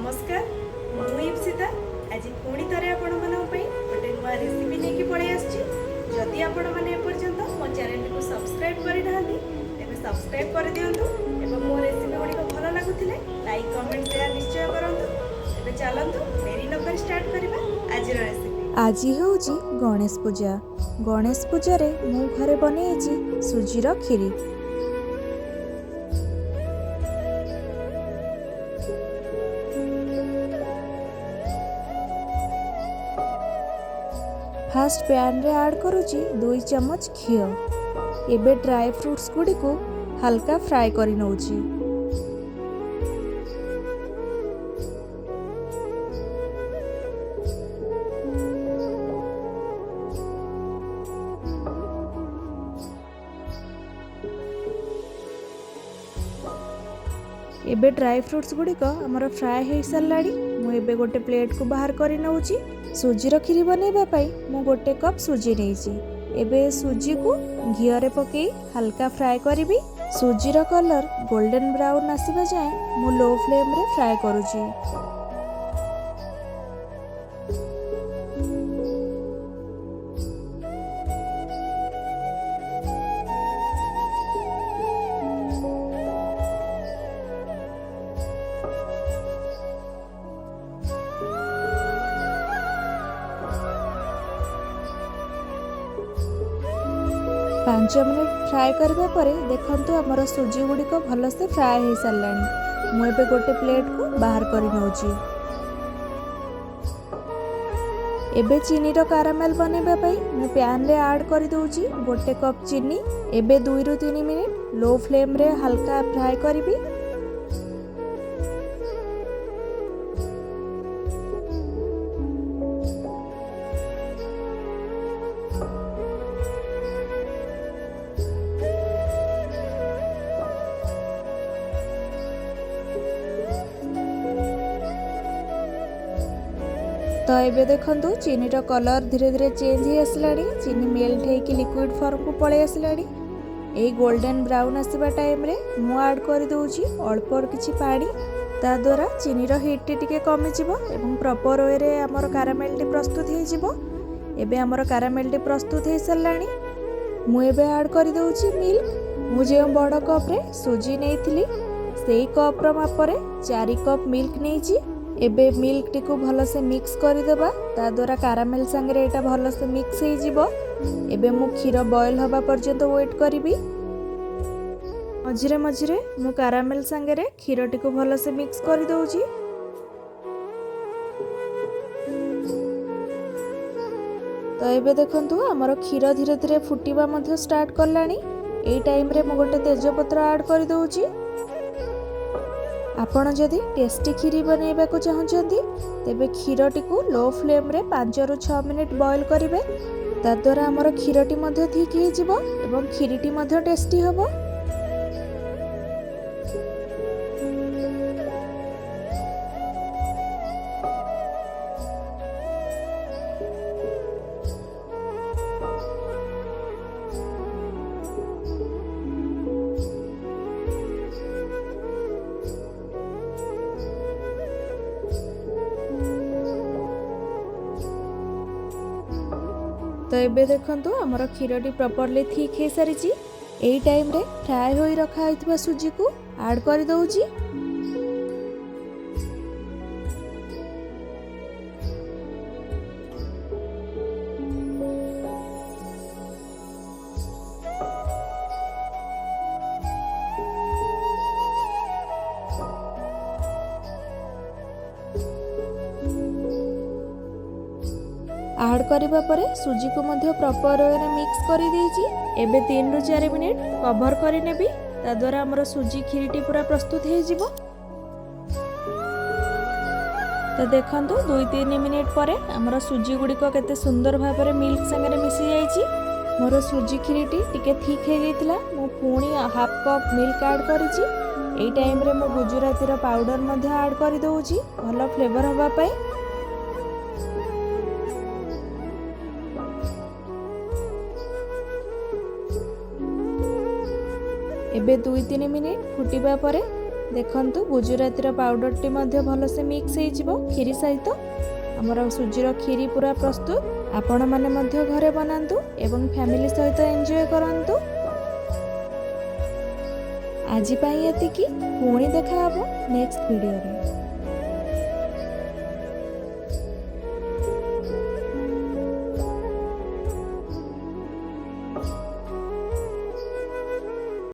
ନମସ୍କାର, ମୁଁ ଇପ୍ସିତା। ଆଜି ପୁଣି ଥରେ ଆପଣମାନଙ୍କ ପାଇଁ ଗୋଟେ ନୂଆ ରେସିପି ନେଇକି ପଳେଇ ଆସିଛି। ଯଦି ଆପଣମାନେ ଏପର୍ଯ୍ୟନ୍ତ ମୋ ଚ୍ୟାନେଲଟିକୁ ସବସ୍କ୍ରାଇବ୍ କରିନାହାନ୍ତି, ତେବେ ସବସ୍କ୍ରାଇବ୍ କରିଦିଅନ୍ତୁ ଏବଂ ମୋ ରେସିପି ଗୁଡ଼ିକ ଭଲ ଲାଗୁଥିଲେ ଲାଇକ୍, କମେଣ୍ଟ, ସେୟାର ନିଶ୍ଚୟ କରନ୍ତୁ। ତେବେ ଚାଲନ୍ତୁ, ଡେରି ନକରି ଷ୍ଟାର୍ଟ କରିବା ଆଜିର ରେସିପି। ଆଜି ହେଉଛି ଗଣେଶ ପୂଜା। ଗଣେଶ ପୂଜାରେ ମୁଁ ଘରେ ବନେଇଛି ସୁଜିର କ୍ଷୀରି। ଫାଷ୍ଟ ପ୍ୟାନରେ ଆଡ଼୍ କରୁଛି 2 ଚାମଚ ଘିଅ। ଏବେ ଡ୍ରାଏ ଫ୍ରୁଟ୍ସ ଗୁଡ଼ିକୁ ହାଲକା ଫ୍ରାଏ କରି ନେଉଛି। ଏବେ ଡ୍ରାଏ ଫ୍ରୁଟ୍ସ ଗୁଡ଼ିକ ଆମର ଫ୍ରାଏ ହେଇସାରିଲାଣି। ମୁଁ ଏବେ ଗୋଟେ ପ୍ଲେଟ୍କୁ ବାହାର କରି ନେଉଛି। ସୁଜିର କ୍ଷୀରି ବନେଇବା ପାଇଁ ମୁଁ 1 କପ୍ ସୁଜି ନେଇଛି। ଏବେ ସୁଜିକୁ ଘିଅରେ ପକାଇ ହାଲକା ଫ୍ରାଏ କରିବି। ସୁଜିର କଲର୍ ଗୋଲ୍ଡେନ୍ ବ୍ରାଉନ୍ ଆସିବା ଯାଏଁ ମୁଁ ଲୋ ଫ୍ଲେମ୍ରେ ଫ୍ରାଏ କରୁଛି। 5 ମିନିଟ୍ ଫ୍ରାଏ କରିବା ପରେ ଦେଖନ୍ତୁ, ଆମର ସୁଜି ଗୁଡ଼ିକ ଭଲସେ ଫ୍ରାଏ ହେଇସାରିଲାଣି। ମୁଁ ଏବେ ଗୋଟେ ପ୍ଲେଟ୍କୁ ବାହାର କରି ନେଉଛି। ଏବେ ଚିନିର କାରାମେଲ ବନେଇବା ପାଇଁ ମୁଁ ପ୍ୟାନରେ ଆଡ଼୍ କରିଦେଉଛି 1 କପ୍ ଚିନି। ଏବେ 2ରୁ 3 ମିନିଟ୍ ଲୋ ଫ୍ଲେମ୍ରେ ହାଲକା ଫ୍ରାଏ କରିବି। ତ ଏବେ ଦେଖନ୍ତୁ, ଚିନିର କଲର୍ ଧୀରେ ଧୀରେ ଚେଞ୍ଜ ହେଇ ଆସିଲାଣି। ଚିନି ମେଲ୍ଟ ହେଇକି ଲିକ୍ୱିଡ଼ ଫର୍ମକୁ ପଳେଇ ଆସିଲାଣି। ଏଇ ଗୋଲ୍ଡେନ୍ ବ୍ରାଉନ୍ ଆସିବା ଟାଇମ୍ରେ ମୁଁ ଆଡ଼୍ କରିଦେଉଛି ଅଳ୍ପ କିଛି ପାଣି। ତା ଦ୍ୱାରା ଚିନିର ହିଟ୍ଟି ଟିକେ କମିଯିବ ଏବଂ ପ୍ରପର୍ ୱେରେ ଆମର କାରାମେଲଟି ପ୍ରସ୍ତୁତ ହେଇଯିବ। ଏବେ ଆମର କାରାମେଲଟି ପ୍ରସ୍ତୁତ ହେଇସାରିଲାଣି। ମୁଁ ଏବେ ଆଡ଼୍ କରିଦେଉଛି ମିଲ୍କ। ମୁଁ ଯେଉଁ ବଡ଼ କପ୍ରେ ସୁଜି ନେଇଥିଲି, ସେଇ କପ୍ର ମାପରେ 4 କପ୍ ମିଲ୍କ ନେଇଛି। ଏବେ ମିଲ୍କଟିକୁ ଭଲସେ ମିକ୍ସ କରିଦେବା। ତା ଦ୍ୱାରା କାରାମେଲ ସାଙ୍ଗରେ ଏଇଟା ଭଲସେ ମିକ୍ସ ହେଇଯିବ। ଏବେ ମୁଁ କ୍ଷୀର ବଏଲ୍ ହେବା ପର୍ଯ୍ୟନ୍ତ ୱେଟ୍ କରିବି। ମଝିରେ ମଝିରେ ମୁଁ କାରାମେଲ ସାଙ୍ଗରେ କ୍ଷୀରଟିକୁ ଭଲସେ ମିକ୍ସ କରିଦେଉଛି। ତ ଏବେ ଦେଖନ୍ତୁ, ଆମର କ୍ଷୀର ଧୀରେ ଧୀରେ ଫୁଟିବା ମଧ୍ୟ ଷ୍ଟାର୍ଟ କଲାଣି। ଏଇ ଟାଇମ୍ରେ ମୁଁ ଗୋଟେ ତେଜପତ୍ର ଆଡ଼୍ କରିଦେଉଛି। ଆପଣ ଯଦି ଟେଷ୍ଟି କ୍ଷୀରି ବନେଇବାକୁ ଚାହୁଁଛନ୍ତି, ତେବେ କ୍ଷୀରଟିକୁ ଲୋ ଫ୍ଲେମ୍ରେ 5ରୁ 6 ମିନିଟ୍ ବଏଲ୍ କରିବେ। ତାଦ୍ୱାରା ଆମର କ୍ଷୀରଟି ମଧ୍ୟ ଥିକ୍ ହେଇଯିବ ଏବଂ କ୍ଷୀରିଟି ମଧ୍ୟ ଟେଷ୍ଟି ହେବ। ତ ଏବେ ଦେଖନ୍ତୁ, ଆମର କ୍ଷୀରଟି ପ୍ରପରଲି ଥିକ୍ ହେଇସାରିଛି। ଏଇ ଟାଇମ୍ରେ ଫ୍ରାଏ ହୋଇ ରଖା ହୋଇଥିବା ସୁଜିକୁ ଆଡ଼୍ କରିଦେଉଛି। ଆଡ଼୍ କରିବା ପରେ ସୁଜିକୁ ମଧ୍ୟ ପ୍ରପର ୱେରେ ମିକ୍ସ କରିଦେଇଛି। ଏବେ 3ରୁ 4 ମିନିଟ୍ କଭର୍ କରିନେବି। ତାଦ୍ୱାରା ଆମର ସୁଜି କ୍ଷୀରିଟି ପୁରା ପ୍ରସ୍ତୁତ ହେଇଯିବ। ତ ଦେଖନ୍ତୁ, 2-3 ମିନିଟ୍ ପରେ ଆମର ସୁଜି ଗୁଡ଼ିକ କେତେ ସୁନ୍ଦର ଭାବରେ ମିଲ୍କ ସାଙ୍ଗରେ ମିଶି ଯାଇଛି। ମୋର ସୁଜି କ୍ଷୀରିଟି ଟିକେ ଥିକ୍ ହେଇଯାଇଥିଲା। ମୁଁ ପୁଣି ହାଫ୍ କପ୍ ମିଲ୍କ ଆଡ଼୍ କରିଛି। ଏଇ ଟାଇମ୍ରେ ମୁଁ ଗୁଜୁରାତିର ପାଉଡ଼ର ମଧ୍ୟ ଆଡ଼୍ କରିଦେଉଛି ଭଲ ଫ୍ଲେଭର୍ ହେବା ପାଇଁ। ଏବେ 2-3 ମିନିଟ୍ ଫୁଟିବା ପରେ ଦେଖନ୍ତୁ, ଗୁଜୁରାତିର ପାଉଡ଼ରଟି ମଧ୍ୟ ଭଲସେ ମିକ୍ସ ହେଇଯିବ କ୍ଷୀରି ସହିତ। ଆମର ସୁଜିର କ୍ଷୀରି ପୁରା ପ୍ରସ୍ତୁତ। ଆପଣମାନେ ମଧ୍ୟ ଘରେ ବନାନ୍ତୁ ଏବଂ ଫ୍ୟାମିଲି ସହିତ ଏନ୍ଜୟ କରନ୍ତୁ। ଆଜି ପାଇଁ ଏତିକି। ପୁଣି ଦେଖା ହେବ ନେକ୍ସଟ ଭିଡ଼ିଓରେ।